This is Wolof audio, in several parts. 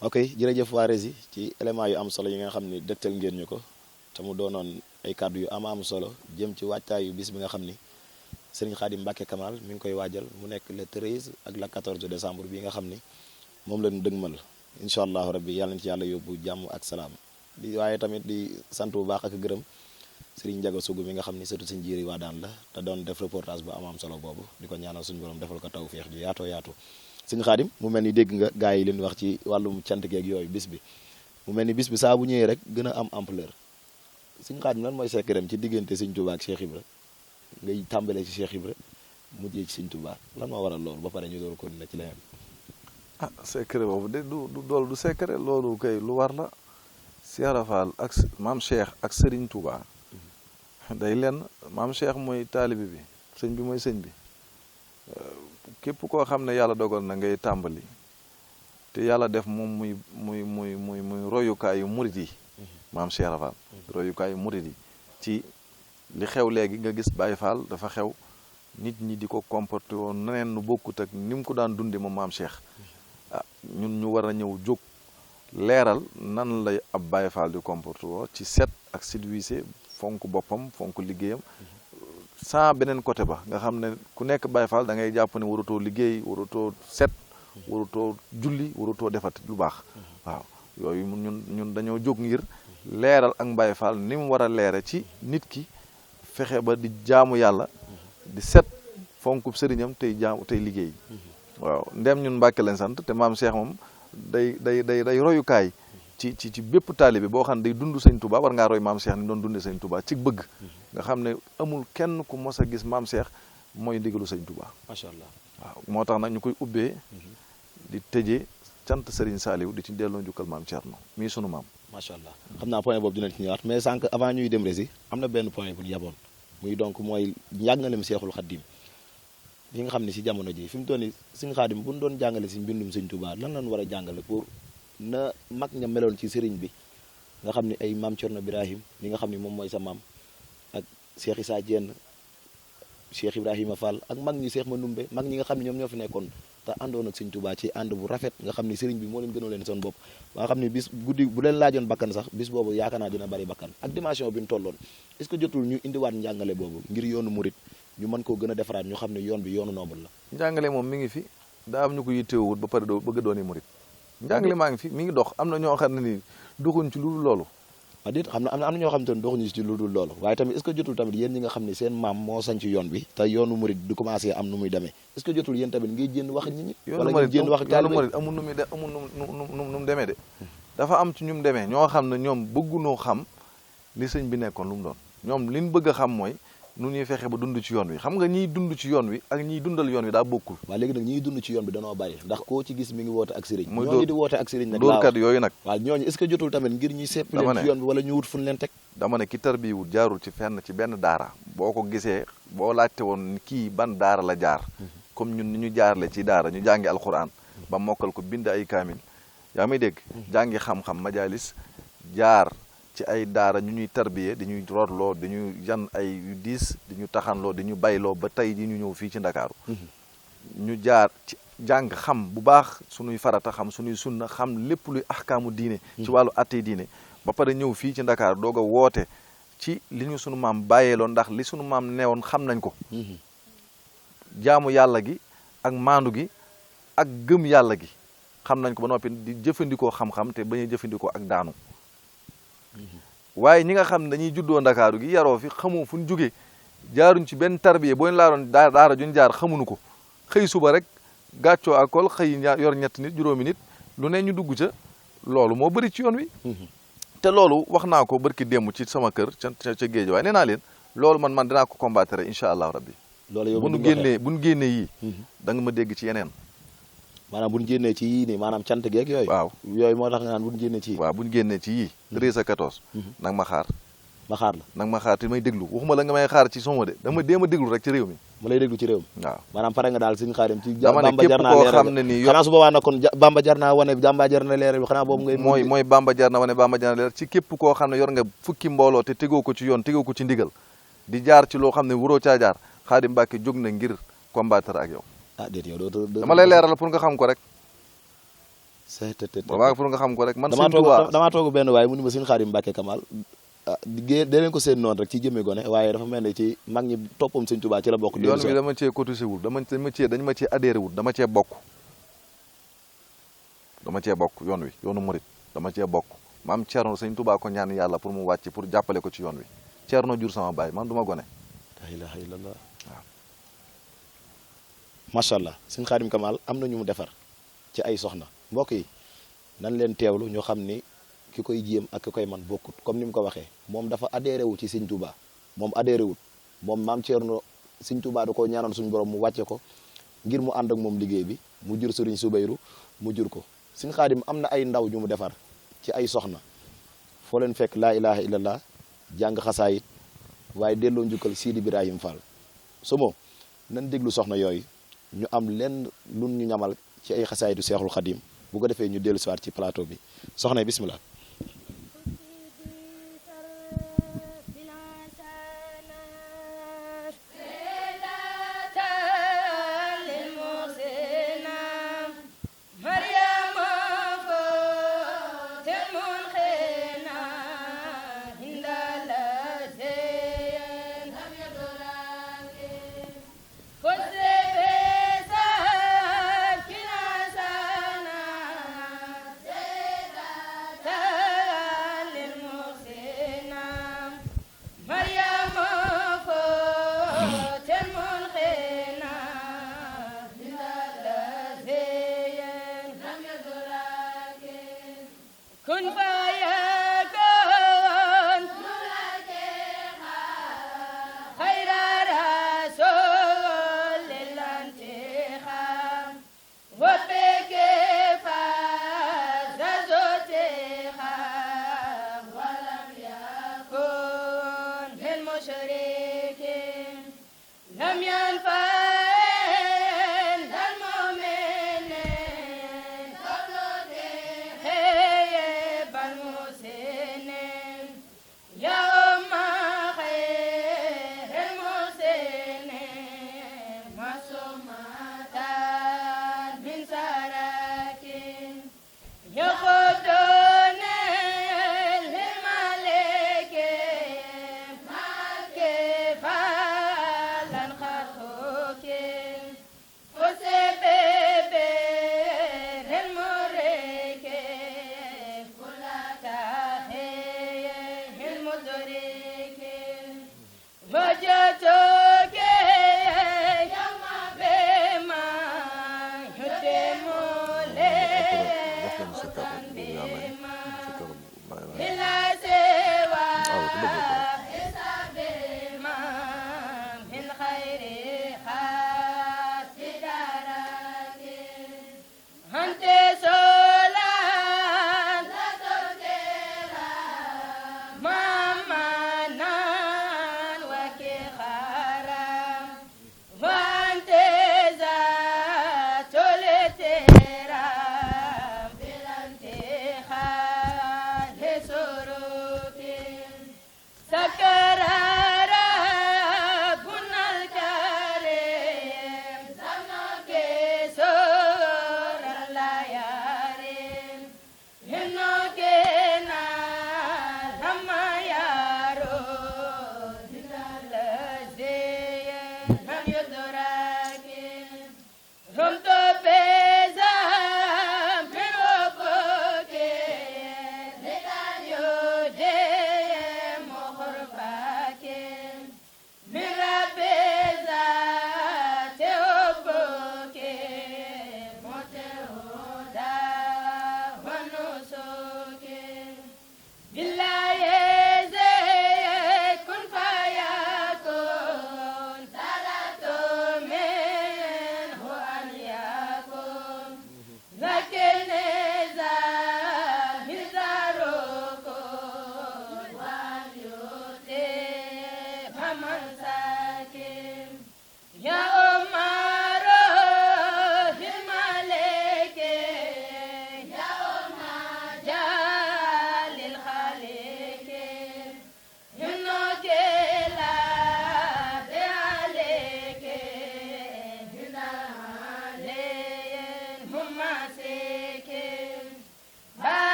ok jërëjëf waa Rési ci élément yu am solo yi nga xam ni dëgtal ngeen ñu ko te mu doonoon ay kàddu yu am solo jëm ci waajtaayu bis bi nga xam ni Serigne Khadim Mbacké Kamal mi ngi koy waajal mu nekk le 13 ak le 14 décembre bi nga xam ni moom lañu dëgmal incha allahu rabbi yàlla na ci yàlla yóbbu jàmm ak salaam di waaye tamit di sant bu baax ak gërëm Serigne Ndiaga Sougou mi nga xam ni surtout suñ jiiri waa daan la te doon def reportage bu am solo boobu di ko ñaanal suñu borom defal ko tawfeex ju yaatu Serigne Khadim mu mel ni dégg nga gars yi leen wax ci wàllum cant geeg yooyu bis bi mu mel ni bis bi saa bu ñëwee rek gën a am ampleur Serigne Khadim lan mooy secret ci diggante Serigne Touba ak Cheikh Ibra ngay tàmbalee ci Cheikh Ibra mujjee ci Serigne Touba lan moo waral loolu ba pare ñu door ko ne ci leneen. ah secret boobu de du secret loolu kay lu war la Cheikh Rafal ak maam Cheikh ak Serigne Touba day lenn maam Cheikh mooy taalibe bi sëñ bi mooy sëñ bi képp koo xam ne yàlla dogal na ngay tàmbali te yàlla def moom muy royukaayu murit yi maam Cheikh Rafal royukaayu murit yi ci li xew léegi nga gis Baye Fall dafa xew nit ñi di ko comporté woon neneen nu bokkut ak ni mu ko daan dunde moom maam Cheikh ah ñun ñu war a ñëw jóg leeral nan lay ab Baye Fall di comporté woo ci set ak silvisé fonk boppam fonk liggéeyam sans beneen côté ba nga xam ne ku nekk Baye Fall da ngay jàpp ne warutoo liggéey warutoo set warutoo julli warutoo defati lu baax waaw yooyu ñun dañoo jóg ngir leeral ak Baye Fall ni mu war a leere ci nit ki fexe ba di jaamu yàlla di set fonkub sëriñam tey jaamu tey liggéey waaw ndem ñun Mbàkke leen sant te maam Cheikh moom day royukaay ci bépp taalibe boo xam ne day dund sëñ Touba war ngaa roy maam Cheikh ni doon dundee sëñ Touba ci bëgg nga xam ne amul kenn ku mos a gis maam Cheikh mooy ndigalu sëñ Touba. macha allah waaw moo tax nag ñu koy ubbee di tëjee cant Serigne Saliou di ci delloo njukkal maam Thierno mii sunu maam. macha allah xam naa point boobu dinañ ci ñëwaat mais sànq avant ñuy dem Rési am na benn point bu ñu yaboon muy donc mooy njàngalem Seexul Xaddim fi nga xam ne si jamono ji fi mu toll nii Serigne Khadim bu ñu doon jàngale si mbindum sëñ Touba lan lañ war a jàngale pour na mag ña meloon ci sëriñ bi nga xam ne ay maam Thierno Birahim mi nga xam ne moom mooy sa maam ak Cheikh Issa Diène Cheikh Ibrahima Fall ak mag ñi Cheikh Manoumbe mag ñi nga xam ne ñoom ñoo fi nekkoon te àndoon ak sëñ Touba ci ànd bu rafet nga xam ne sëriñ bi moo leen gënoo leen seen bopp ba nga xam ne bis guddi bu leen laajoon bakkan sax bis boobu yaakaar naa dina bari bakkan ak dimension bi ñu tolloon est-ce que jotul ñu indiwaat njàngale boobu ngir yoonu murit ñu mën koo gën a defaraat ñu xam ne yoon bi yoonu noobul la. njàngale moom mi ngi fi daa am ñu ko yittewut ba pare doo bëgg a dooni murit njàngale maa ngi fi mi ngi dox am na ñoo xam ne ni doxuñ ci lu dul loolu. waaw déet am na ñoo xam te ne doxuñu ci lu dul loolu waaye tamit est-ce que jotul tamit yéen ñi nga xam ne seen maam moo sañ ci yoon bi te yoonu murit du commencé am nu muy demee est-ce que jotul yéen tamit ngay jénn wax nit ñi wala ngeen jénn wax yoonu murit amul nu muy de amul nu mu demee de dafa am ci ñu mu demee ñoo xam ne ñoom bëggunoo xam li sëñ bi nekkoon lu mu doon ñoom liñ bëgg a xam mooy nu ñuy fexe ba dund ci yoon wi xam nga ñiy dund ci yoon wi ak ñiy dundal yoon wi daa bokkul. waaw léegi nag ñiy dund ci yoon bi danoo bari ndax koo ci gis mi ngi woote ak sëriñ ñooñu di woote ak sëriñ nag dóorkat yooyu nag waaw ñooñu est-ce que jotul tamit ngir ñuy sepp leen ci yoon bi wala ñu wut fu ñu leen teg dama ne ki tarbiwut jaarul ci fenn ci benn daara boo ko gisee boo laajte woon kii ban daara la jaar comme ñun ni ñu jaarle ci daara ñu jàngi alquran ba mokkal ko bind ay kaamil yaa may dégg jàngi xam-xam majalis jaar ci ay daara ñu ñuy tarbiyee di ñuy rotloo di ñu yan ay yu diis di ñu taxanloo di ñu bayloo ba tey di ñu ñëw fii ci Ndakaaru ñu jaar ci jàng xam bu baax suñuy farata xam suñuy sunna xam lépp luy ahkaamu diine ci wàllu attey diine ba pare ñëw fii ci Ndakaaru doog a woote ci li ñu sunu maam bàyyeeloon ndax li sunu maam neewoon xam nañ ko jaamu yàlla gi ak maandu gi ak gëm yàlla gi xam nañ ko ba noppi di jëfandikoo xam-xam te bañ a jëfandikoo ak daanu waaye ñi nga xam ne dañuy juddoo Ndakaaru gi yaroo fi xamoo fu ñu jógee jaaruñ ci benn tarbiye boo ñu laaroon daara juñ jaar xamuñu ko xëy suba rek gàccoo akol xëy yor ñetti nit juróomi nit lu ne ñu dugg ca loolu moo bëri ci yoon wi te loolu wax naa ko barki démb ci sama kër ca géej waaye nee naa leen loolu man dinaa ko combattre incha allahu rabbi bu nu génnee yii da nga ma dégg ci yeneen maanaam bu ñu génnee ci yii nii maanaam cant geeg yooyu waaw yooyu moo tax nga naan bu ñu génnee ci yii waaw bu ñu génnee ci yii 13 à 14 nag ma xaar ma xaar la nag ma xaar te may déglu waxuma la nga may xaar ci soma de dama déema déglu rek ci réew mi ma lay déglu ci réew mi waaw maanaam pare nga daal sëñ Xaadim ci dama ne Bamba képp jar naa koo leeral xam ne nii xanaa su boobaa nag kon Bamba jar naa wane Bamba jar na leeral bi xanaa boobu ngay mooy Bamba jar na wane Bamba jar na leer ci képp koo xam ne yor nga fukki mbooloo te tegoo ko ci yoon tegoo ko ci ndigal di jaar ci loo xam ne wuroo caa jaar Xaadim Mbàkke jóg na ngir combattre ak yow déet yow doo dama lay leeral pour nga xam ko rek c'est waaw pour nga xam ko rek man sëñ Tuubaa damaa toog benn waaye mu ni ma sëñ Xaadim Mbàkke Kamal da leen ko seen noonu rek ci jëmee gone waaye dafa mel ne ci mag ñi toppam sëñ Tuubaa ci la bokk yoon wi dama cee cotisé wul dañ ma cee adhéré wul dama cee bokk yoon wi yoonu murit dama cee bokk maam Ceerno sëñ Tuubaa ko ñaan yàlla pour mu wàcc pour jàppale ko ci yoon wi Ceerno jur sama baay man du ma gone la ilaha illallah waaw macha allah sëñ Xaadim Kamal am na ñu mu defar ci ay soxna mbokk yi nan leen teewlu ñu xam ni ki koy jéem ak ki koy man bokkut comme ni mu ko waxee moom dafa adhéré wu ci sëñ Touba moom adhéré wut moom maam Thierno sëñ Touba da koo ñaanoon suñu borom mu wàcce ko ngir mu ànd ak moom liggéey bi mu jur sëriñ Subayru mu jur ko sëñ Xaadim am na ay ndaw ñu mu defar ci ay soxna foo leen fekk laa ilaha illallah jàng xasaayit waaye delloo njukkal Sidi Ibrahim Fall somo nan déglu soxna yooyu ñu am lenn lun ñu ñamal ci ay xasaayitu Seexul Xadim bu ko defee ñu dellu siwaat ci plateau bi soxna bismillah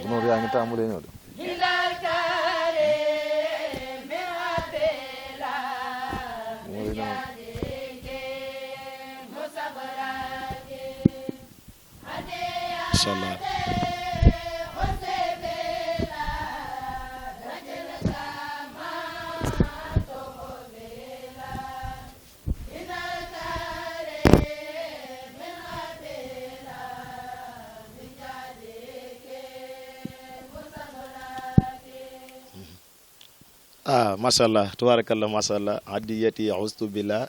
gunóor yaa ngi tàmbalee ñëw de mooy ñëw incha allah macha allah tabarakallah macha allah adiyati ustu bila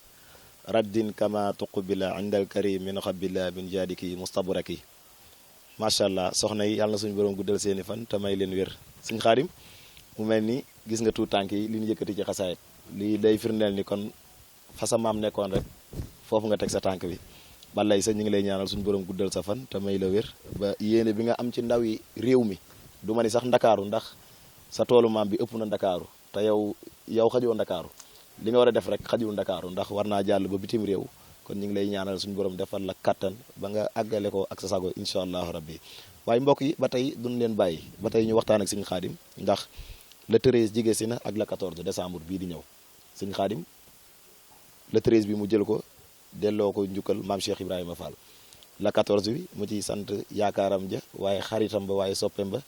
raddin kama tuqbila indal karim min xabila min jadiki mustaburaki macha allah soxna yi yàlla na suñu borom guddal seeni fan te may leen wér suñ Xaadim mu mel ni gis nga tuut tànk yi li ñu yëkkati ci xasaayit lii day firndeel ni kon fa sa maam nekkoon rek foofu nga teg sa tànk bi balay sa ñu ngi lay ñaanal suñu borom guddal sa fan te may la wér ba yéene bi nga am ci ndaw yi réew mi du ma ni sax ndakaaru ndax sa toolu maam bi ëpp na ndakaaru te yow xajoo ndakaaru li nga war a def rek xajul ndakaaru ndax war naa jàll ba bitim réew kon ñu ngi lay ñaanal suñu borom defal la kattan ba nga àggale ko ak sa sago incha allahu rabbi waaye mbokk yi ba tey duñ leen bàyyi ba tey ñu waxtaan ak Sëñ Xaadim ndax le 13 jige si na ak le 14 décembre bii di ñëw Sëñ Xaadim le 13 bi mu jël ko delloo ko njukkal maam Cheikh Ibrahima Fall le 14 bi mu ciy sant yaakaaram ja waaye xaritam ba waaye soppeem ba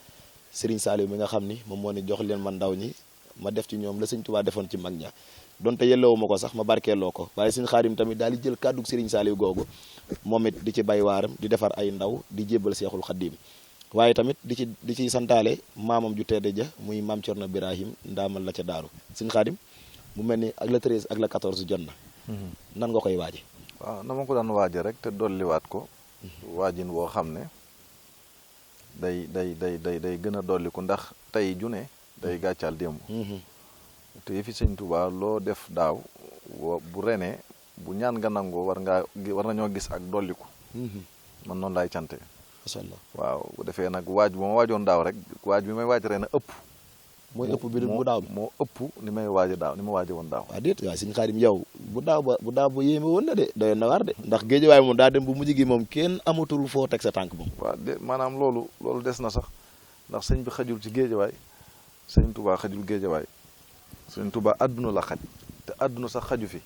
Serigne Saliou mi nga xam ni moom moo ni jox leen man ndaw ñi ma def ci ñoom la Sëñ Tuubaa defoon ci mag ña donte yelloowu ma ko sax ma barkeeloo ko waaye Sëñ Xaadim tamit daal di jël kàddug Serigne Saliou googu moom it di ci bay waaram di defar ay ndaw di jébbal Seexul Xaddiim waaye tamit di ci santaale maamam ju tedde ja muy maam Cerno Birahim ndaamal la ca daaru Sëñ Xaadim mu mel ni ak le 13 ak le 14 jot na nan nga koy waaje waaw na ma ko daan waaje rek te dolliwaat ko waajin woo xam ne day gën a dolliku ndax tey ju ne day gàccaal démb te yëfi Sëñ Tuubaa loo def daaw bu renee bu ñaan nga nangoo war nañoo gis ak dolliku man noonu laay cante macha allah waaw bu defee nag waaj bu ma waajoon daaw rek waaj bi may waaj ren a ëpp mooy ëpp bi bu daaw bi moo ëpp ni may waaje daaw ni ma waaje woon daaw waaw déet waaw Sëñ Xaadim yow bu daaw ba yéeme woon na de doy na waar de ndax géejawaay moom daa dem bu mujj gi moom kenn amatul foo teg sa tànk moom waaw de maanaam loolu des na sax ndax sëñ bi xajul ci géejawaay Sëñ Tuubaa xajul géejawaay Sëñ Tuubaa àdduna la xaj te àdduna sax xaju fi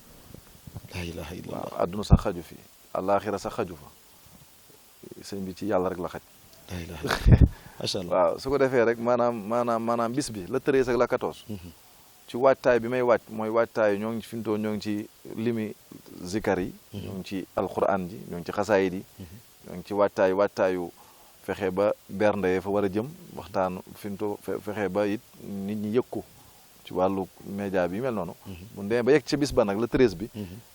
laa ilaaha illallaah waaw àdduna sax xaju fi àllaaxira sax xaju fa sëñ bi ci yàlla rek la xaj laa ilaaha illallaah macha allah waaw su ko defee rek maanaam bis bi la 13 ak la 14 ci waajtaay bi may waaj mooy waajtaay ñoo ngi ci fintoo ñoo ngi ci limi zikar yi ñoo ngi ci alquran ji ñoo ngi ci xasaayid yi ñoo ngi ci waajtaayu fexe ba bernde yee fa war a jëm waxtaan fintoo fexe ba it nit ñi yëg ko ci wàllu média bi mel noonu bu demee ba yegg ci bis ba nag le 13 bi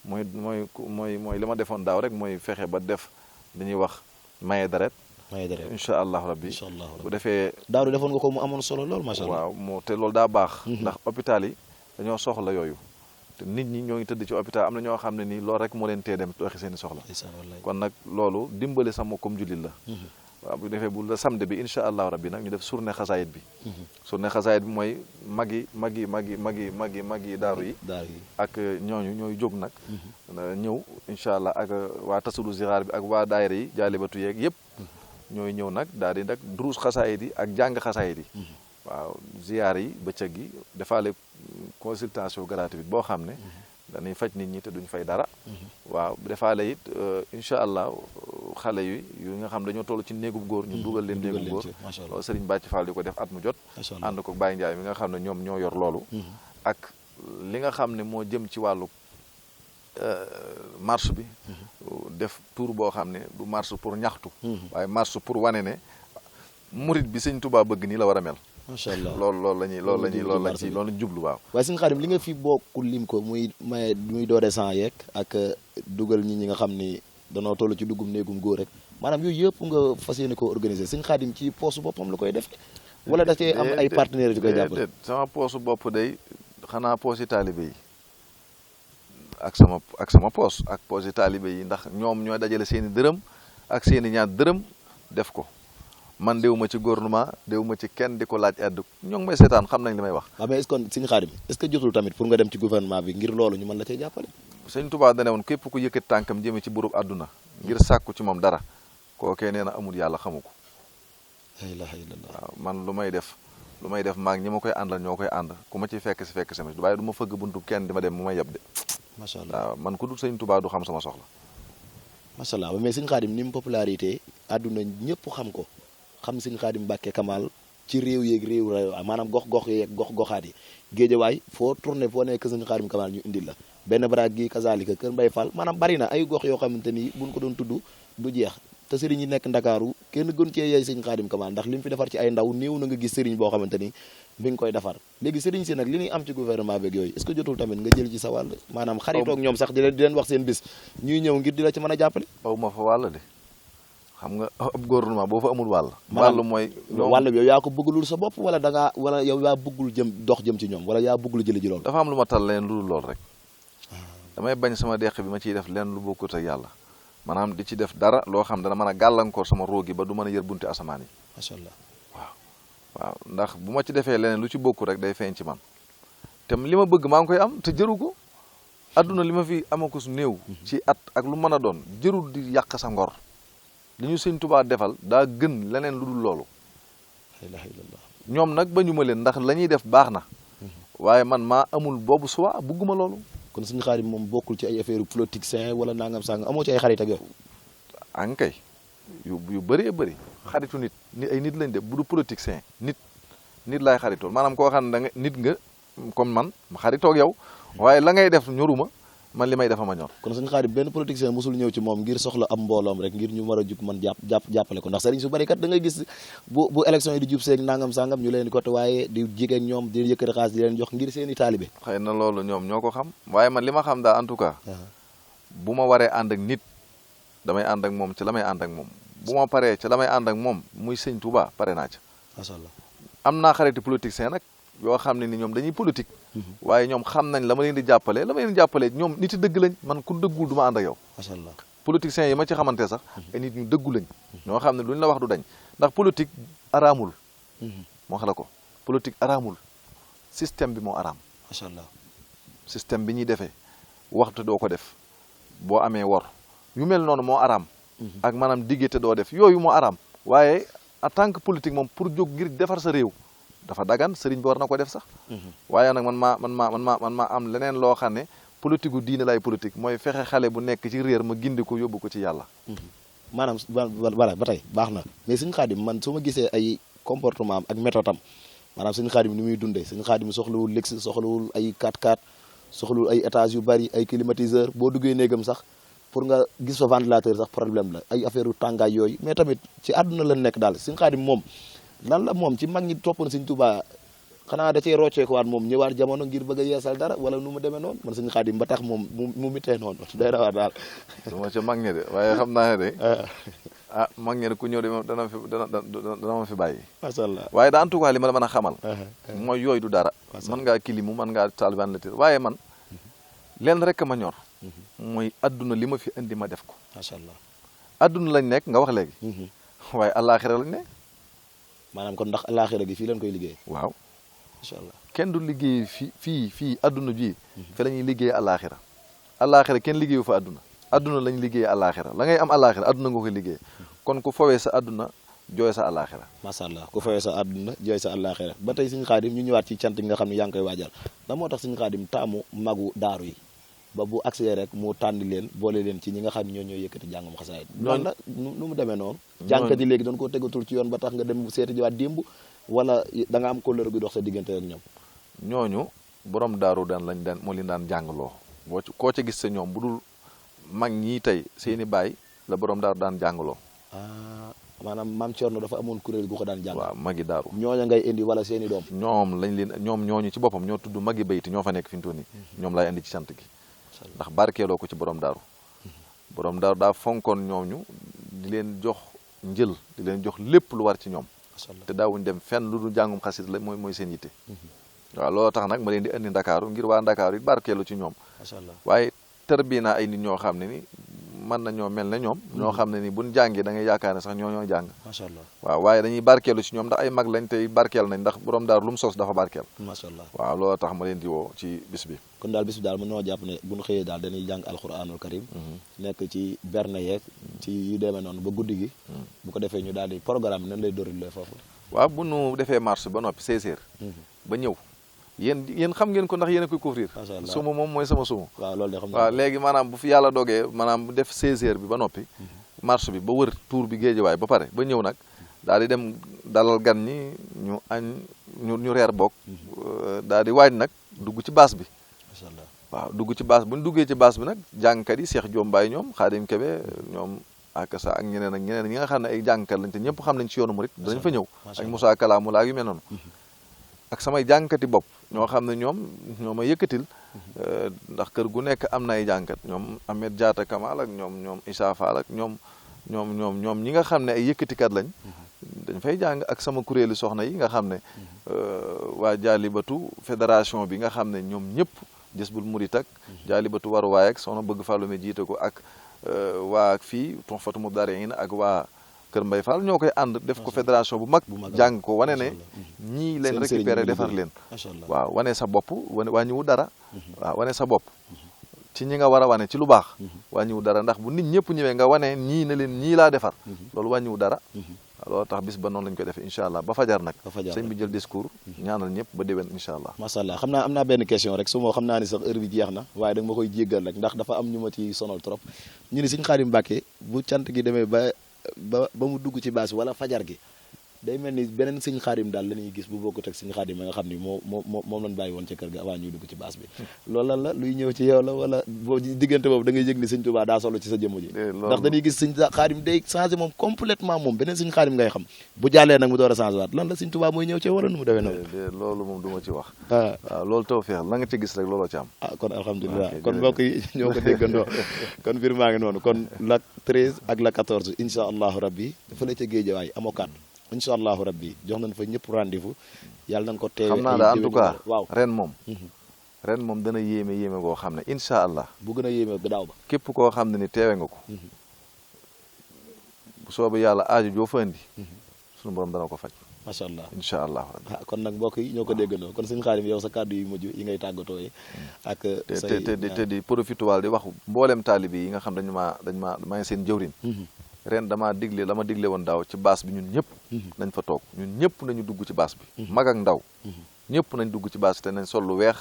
mooy li ma defoon daaw rek mooy fexe ba def li ñuy wax maye deret incha allah rabbi bu defee daaw di defoon nga ko mu amoon solo lool macha allah waaw te loolu daa baax ndax hôpital yi dañoo soxla yooyu te nit ñi ñoo ngi tëdd ci hôpital am na ñoo xam ne nii loolu rek moo leen tee dem doxi seeni soxla kon nag loolu dimbali sama comme jullit la waaw bu defee bu la samedi bi incha allah rabbi nag ñu def journée xasaayit bi journée xasaayit bi mooy magi daaru yi ak ñooñu ñooy jóg nag ñëw incha allah ak waa tasudu ziraar bi ak waa daayira yi jaalibatu yeeg yëpp ñooy ñëw nag daal di nag duruus xasaayit yi ak jàng xasaayit yi waaw ziyaar yi bëccëg gi defaale consultation gratuite boo xam ne dañuy faj nit ñi te duñ fay dara waaw defaale it incha allah xale yu nga xam dañoo toll ci néegub góor ñu dugal leen néegub góor loolu Serigne Bàcc Fall di ko def at mu jot ànd ko Baye Ndiaye mi nga xam ne ñoom ñoo yor loolu ak li nga xam ne moo jëm ci wàllu marche bi def tour boo xam ne du marche pour ñaxtu waaye marche pour wane ne murit bi Sëñ Tuubaa bëgg nii la war a mel macha allah loolu lañ jublu waaw waaye Sëñ Xaadim li nga fi bokkul lim ko muy doore sang yeeg ak dugal ñi nga xam ni danoo toll ci duggum néegum góor rek maanaam yooyu yëpp nga fas yéene koo organiser sëñ Xaadim ci poosu boppam la koy def wala da cee am ay partenaires yu koy jàppale. sama poosu bopp day xanaa poosi taalibe yi ak sama poos ak poosi taalibe yi ndax ñoom ñooy dajale seen i dërëm ak seen i ñaar dërëm def ko man déw ma ci gouvernement déw ma ci kenn di ko laaj aide ñoo ngi may seetaan xam nañ li may wax. waaw mais est-ce que sëñ Xaadim est-ce que jotul tamit pour nga dem ci gouvernement bi ngir loolu ñu mën la cee jàppale. sëñ Tuubaa dane woon képp ku yëkkati tànkam jëme ci burub àdduna ngir sàkku ci moom dara kookee nee na amul yàlla xamu ko. la ilaha illallah. waaw man lu may def maag ñi ma koy àndal ñoo koy ànd ku ma ci fekk sama waaye du ma fëgg buntu kenn di ma dem mu may yeb de. macha allah waaw man ku dul sëñ Tuubaa du xam sama soxla. macha allah mais sëñ Xaadim ni mu popularité àdduna ñëpp xam ko xam sëñ Xaadim Mbàkke Kamal ci réew yeeg réew maanaam gox-gox yeeg gox-goxaat yi géejawaay foo tourné foo nekk sëñ Xaadim Kamal ñu indil la benn baraag gi kazalika kër Mbay Fall maanaam bari na ay gox yoo xamante ni buñ ko doon tudd du jeex te sëriñ yi nekk Ndakaaru kenn gën cee yey sëñ Xaadim Kamal ndax li mu fi defar ci ay ndaw néew na nga gis sëriñ boo xamante ni bi nga koy defar léegi sëriñ si nag li ñuy am ci gouvernement beeg yooyu est-ce que jotul tamit nga jël ci sa wàll maanaam xaritoog ñoom sax di leen wax seen bis ñuy ñëw ngir di la ci mën a jàppale. aw ma fa wàll de xam nga ab gouvernement boo fa amul wàll. wàll mooy. wàll bi yow yaa ko bëggulul sa bopp wala da ngaa wala yow yaa bëggul jëm ci ñoom wala yaa bëggul jëli ji loolu. dafa am lu ma tal leen lu dul lool rek damay bañ sama deq bi ma ciy def leen lu bokkut ak yàlla maanaam di ci def dara loo xam dana mën a gàllankoor sama roogi ba du mën a yër bunti asamaan yi. macha allah waaw ndax bu ma ci defee leneen lu ci bokku rek day feeñ ci man te li ma bëgg maa ngi koy am te jëru ko adduna li ma fi amakus néew ci at ak lu mën a doon jërul di yàq sa ngor li ñu sëñ Tuubaa defal daa gën leneen lu dul loolu. la ilaha illallah. ñoom nag ba ñu ma leen ndax la ñuy def baax na waaye man maa amul boobu suwa bugguma loolu. kon sëñ Xaadim moom bokkul ci ay affaire politique sain wala nangam sàng amoo ci ay xarit ak yooyu. ankay yu bëree bëri xaritu nit ay nit lañ def bu du politique sain nit laay xaritool maanaam koo xam ne da nga nit nga comme man ma xaritoog yow waaye la ngay def ñoruma man li may defa ma ñor. kon sëñ Xaadim benn politicien mosul ñëw ci moom ngir soxla am mbooloom rek ngir ñu war a jug man jàppale ko ndax sëriñ su bari kat da ngay gis bu élection yi di jub seeg nangam sangam ñu leen di côté waaye di jigéen ñoom di yëkkati xaalis di leen jox ngir seeni taalibe. xëy na loolu ñoom ñoo ko xam waaye man li ma xam daal en tout cas bu ma waree ànd ak nit damay ànd ak moom ci la may ànd ak moom bu ma paree ci la may ànd ak moom muy sëñ Touba pare naa ca. macha allah am naa xariti politicien nag yoo xam ne ni ñoom dañuy politique waaye ñoom xam nañ la ma leen di jàppale ñoom nit yi dëgg lañ man ku dëggul du ma ànd ak yow. macha allah politiciens yi ma ci xamante sax ay nit ñu dëggu lañ ñoo xam ne lu ñu la wax du dañ ndax politique araamul moo xala ko politique araamul système bi moo araam. macha allah système bi ñuy defee waxtu doo ko def boo amee wor yu mel noonu moo araam ak maanaam diggante doo def yooyu moo araam waaye en tant que politique moom pour jóg ngir defar sa réew dafa dagan sëriñ bi war na ko def sax waaye nag man maa am leneen loo xam ne politique gu diine lay politique mooy fexe xale bu nekk ci réer ma gindi ko yóbbu ko ci yàlla. maanaam voilà ba tey baax na mais sëñ Xaadim man su ma gisee ay comportement am ak méthode am maanaam sëñ Xaadim ni muy dundee sëñ Xaadim soxlawul luxe soxlawul ay 4x4 soxlawul ay étages yu bari ay climatiseur boo duggee néegam sax pour nga gis fa ventilateur sax problème la ay affaire u tàngaay yooyu mais tamit ci àdduna la nekk daal sëñ Xaadim moom lan la moom ci mag ñi toppoon sëñ Tuubaa xanaa da cee rocceekuwaat moom ñëwaat jamono ngir bëgg a yeesal dara wala nu mu demee noonu man sëñ Xaadim ba tax moom mu mitee noonu day rawaat daal. du ma ca mag ñi de waaye xam naa ne de mag ñi de ku ñëw de moom dana ma fi bàyyi. macha allah waaye daa en tout cas li ma la mën a xamal. mooy yooyu du dara. mën ngaa kilimu mën ngaa taalibaan la waaye man leen rek ma ñor. mooy adduna li ma fi indi ma def ko. macha allah adduna lañ nekk nga wax léegi. waaye allaaxira lañ ne. maanaam kon ndax allaaxira gi fii lañ koy liggéey. waaw. incha allah kenn du liggéey fii adduna bii fi la ñuy liggéey àllaaxira àllaaxira kenn liggéeyu fa adduna lañ liggéey àllaaxira la ngay am àllaaxira adduna nga koy liggéey kon ku fawee sa adduna jooy sa àllaaxira. macha allah ku fawee sa adduna jooy sa àllaaxira ba tey sëñ Xaadim ñu ñëwaat ci cant gi nga xam ne yaa ngi koy waajal da moo tax sëñ Xaadim taamu magu daaru yi ba bu accès rek mu tànn leen boole leen ci ñi nga xam ne ñoo yëkkati jàngum xasaayid noonu la nu mu demee noonu jàngkat yi léegi doon koo tegatul ci yoon ba tax nga dem seeti jiwaat démb wala da nga am kóllëre gi dox sa diggante ak ñoom. ñooñu borom daaru moo leen daan jàngaloo koo ca gis sa ñoom bu dul mag ñii tey seeni baay la borom daaru daan jàngaloo. maanaam maam Thierno dafa amoon kuréel gu ko daan jàng. waaw magi daaru. ñooña ngay indi wala seeni doom. ñoom ñooñu ci boppam ñoo tudd magi bayti ñoo fa nekk fi mu toll nii. ñoom laay indi ci sant gi. ndax barkeeloo ko ci borom daaru. borom daaru daa fonkoon ñooñu di leen jox njël di leen jox lépp lu war ci ñoom macha allah te daawuñ dem fenn lu dul jàngum xasit la mooy seen yitte waaw loolu tax nag ma leen di indi Ndakaaru ngir waa Ndakaaru it barkeelu ci ñoom macha allah waaye tërbi naa ay nit ñoo xam ne ni mën nañoo mel ne ñoom ñoo xam ne ni buñ jàngee da ngay yaakaar ne sax ñoo jàng macha allah waaw waaye dañuy barkeelu ci ñoom ndax ay mag lañ tey barkeel nañ ndax borom daaru lu mu sos dafa barkeel macha allah waaw loolu tax ma leen di woo ci bis bi kon daal bis bi daal mën noo jàpp ne bu ñu xëyee daal dañuy jàng alquranul karim nekk ci berne yeeg ci yu demee noonu ba guddi gi bu ko defee ñu daal di programme bi nan lay déroulé foofu waaw bu nu defee marche ba noppi 16h ba ñëw yéen xam ngeen ko ndax yéen a koy couvrir suma moom mooy sama suma waaw loolu de xam waaw léegi maanaam bu fi yàlla dogee maanaam bu def 16h bi ba noppi marche bi ba wër tour bi Géejawaay ba pare ba ñëw nag daal di dem dalal gan ñi ñu añ ñu reer bokk daal di waaj nag dugg ci baas bi macha allah waaw dugg ci baas bu ñu duggee ci baas bi nag jàngkat yi Cheikh Diom Baye ñoom Khadim Kebe ñoom ak sa ak ñeneen ñi nga xam ne ay jàngkat lañ te ñëpp xam nañ ci yoonu murit danañ fa ñëw ak Moussa Kalamu laa yu mel noonu ak samay jàngkati bopp ñoo xam ne ñoo ma yëkkatil ndax kër gu nekk am na ay jàngkat ñoom Ahmed Diatta Kamal ak ñoom Issa Fall ak ñoom ñi nga xam ne ay yëkkatikat lañ dañ fay jàng ak sama kuréelu soxna yi nga xam ne waa Jaalibatu fédération bi nga xam ne ñoom ñëpp Jazbul Murid ak Jaalibatu waruwaay ak soxna bëgg Fallu me jiite ko ak waa fii Tuhfatu Mubdariin ak waa Kër Mbay Fall ñoo koy ànd def ko fédération bu mag jàng ko wane ne ñii leen récupéré defar leen waaw wane sa bopp wàññiwu dara waaw wane sa bopp ci ñi nga war a wane ci lu baax wàññiwu dara ndax bu nit ñëpp ñëwee nga wane ñii ne leen ñii laa defar loolu wàññiwu dara loolu tax bis ba noonu lañ koy defee incha allah ba fajar nag sëñ bi jël discours ñaanal ñëpp ba déwén incha allah macha allah xam naa am naa benn question rek su moo xam naa ni sax heure bi jeex na waaye da nga ma koy jéggal rek ndax dafa am ñu ma ci sonal trop ñu ni sëñ Xaadim Mbàkke bu cant gi demee ba mu dugg ci baas wala fajar gi day mel ni beneen sëñ Xaadim daal la ñuy gis bu bokkut ak sëñ Xaadim ma nga xam ni moom lañ bàyyi woon ca kër ga avant ñuy dugg ci baas bi loolu lan la luy ñëw ci yow la wala boo diggante boobu da ngay yëg ni sëñ Tuubaa daa solo ci sa jëmm ji ndax dañuy gis sëñ Xaadim day changé moom complètement moom beneen sëñ Xaadim ngay xam bu jàllee nag mu door a changé waat lan la sëñ Tuubaa mooy ñëw ci wala nu mu demee noonu loolu moom du ma ci wax waaw loolu tawfeex la nga ci gis rek looloo ci am kon alhamdulilah kon mbokk yi ñoo ko déggandoo kon mbir maa ngi noonu kon la 13 ak la 14 incha allahu rabbi fële ca Géejawaay amokat incha allahu rabbi jox nañ fa ñëpp rendez-vous yàlla nañ ko teewe xam naa daal en tout cas waaw ren moom dana yéeme goo xam ne incha allah bu gën a yéeme daaw ba képp koo xam ne ni teewe nga ko bu soobee yàlla aaju joo fa indi suñu borom dana ko faj macha allah incha allah kon nag mbokk yi ñoo ko déggandoo kon sëñ Xaadim yow sa kàddu yu mujj yi ngay tàggatoo yi ak te di profité waal di wax mboolem taalibe yi nga xam maa ngi seen jëwrin ren damaa digle la ma digle woon daaw ci baas bi ñun ñëpp nañ fa toog ñun ñëpp nañu dugg ci baas bi mag ak ndaw ñëpp nañ dugg ci baas bi te nañ sol lu weex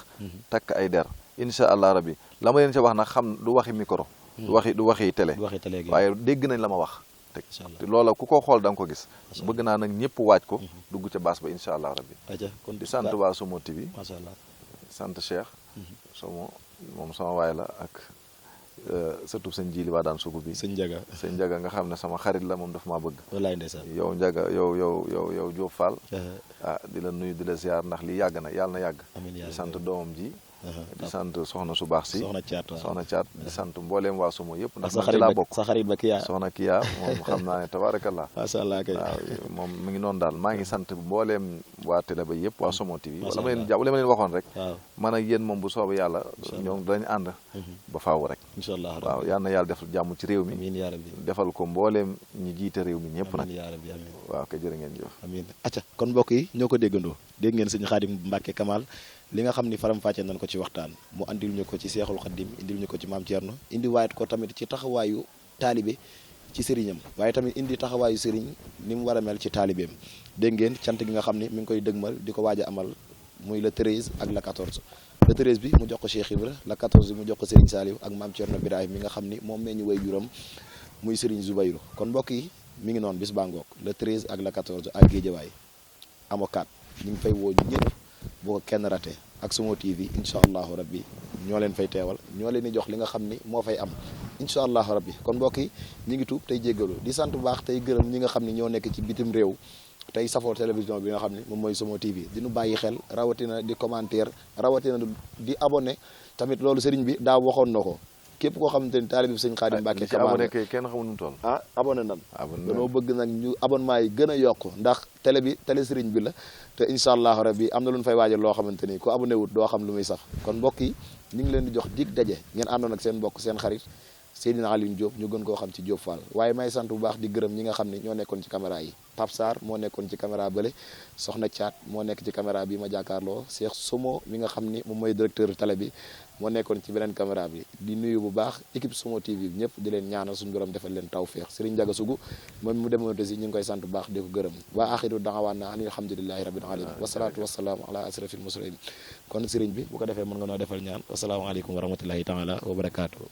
takk ay der incha allah rabbi la ma leen ca wax nag xam du waxi micro du waxi télé waaye dégg nañ la ma wax te loola ku ko xool da nga ko gis bëgg naa nag ñëpp waaj ko dugg ca baas ba incha allah rabbi di sant waa Somo TV sant Cheikh Somo moom sama waay la ak surtout sëñ Jili waa daan sugu bi sëñ Njaga nga xam ne sama xarit la moom dafa maa bëgg wallaay ndeysaan yow Njaga yow Diop Fall di la nuyu di la ziar ndax li yàgg na yàlla na yàgg di sant doomam ji di sant soxna su baax si soxna caat di sant mbooleem waa Somo yëpp ndax man ci laa bokk sa xarit ba Kiya soxna Kiya moom xam naa ne tabarakallah macha allah kay waaw moom mi ngi noonu daal maa ngi sant mbooleem waa télé ba yëpp waa Somo TV wala ma leen waxoon rek man ak yéen moom bu soobee yàlla ñoom dañ ànd ba faaw rek incha allah waaw yal na yàlla def jàmm ci réew mi defal ko mbooleem ñi jiite réew mi ñëpp nag waaw kay jërë ngeen jëf amiin acca kon mbokk yi ñoo ko déggandoo dégg ngeen sëñ Xaadim Mbàkke Kamal li nga xam ni faram-fàcce nañ ko ci waxtaan mu andil ñu ko ci Seexul Xaadim indil ñu ko ci Maam Thierno indi waayet ko tamit ci taxawaayu taalibe ci sëriñam waaye tamit indi taxawaayu sëriñ ni mu war a mel ci taalibeem dégg ngeen cant gi nga xam ni mi ngi koy dëgmal di ko waaj a amal muy le 13 ak le 14 le 13 bi mu jox ko Cheikh Ibra le 14 bi mu jox ko Serigne Saliou ak Maam Thierno Birahim mi nga xam ni moom mee ñu way juram muy Serigne Zoubayrou kon mbokk yi mi ngi noonu bis baa ngoog le 13 ak le 14 ak Géejawaay amokat ñu ngi fay woo ñëpp boo ko kenn raté ak Somo TV incha allahu rabbi ñoo leen fay teewal ñoo leen di jox li nga xam ni moo fay am incha allahu rabbi kon mbokk yi ñi ngi tuub tey jéggalu di sant bu baax tey gërëm ñi nga xam ni ñoo nekk ci bitim réew tey safoo télévision bi nga xam ni moom mooy Somo TV di nu bàyyi xel rawatina di commentaire rawatina di abonné tamit loolu sëriñ bi daa waxoon na ko képp koo xamante ni taalibe bi sëñ Xaadim Mbàkke ci abonné kay kenn xamul nu mu toll. ah abonné nan abonné danoo bëgg nag ñu abonnement yi gën a yokk ndax télé bi télé sëriñ bi la te incha allahu rabbi am na lu ñu fay waajal loo xamante ni ku abonné wut doo xam lu muy sax kon mbokk yi ñu ngi leen di jox dig daje ngeen àndoon ak seen mbokk seen xarit Seydina Alioune Diop ñu gën koo xam ci Diop Fall waaye may sant bu baax di gërëm ñi nga xam ne ñoo nekkoon ci caméra yi Pape Sarr moo nekkoon ci caméra bële Soxna Thiat moo nekk ci caméra bi ma jàkkaarloo Cheikh Somo mi nga xam ni moom mooy directeur télé bi moo nekkoon ci beneen caméra bi di nuyu bu baax équipe Somo TV bi ñëpp di leen ñaanal suñu borom defal leen tawféex Serigne Ndiaga Sougou moom mu demoon aussi ñu ngi koy sant bu baax di ko gërëm waa axiru daxawaan na alhamdulilahi rabbil alamin wasalaatu wasalaamu ala asrafil mursalin kon Serigne bi bu ko defee mën nga noo defal ñaan wasalaamaaleykum wa rahmatullahi taala wa barakaatu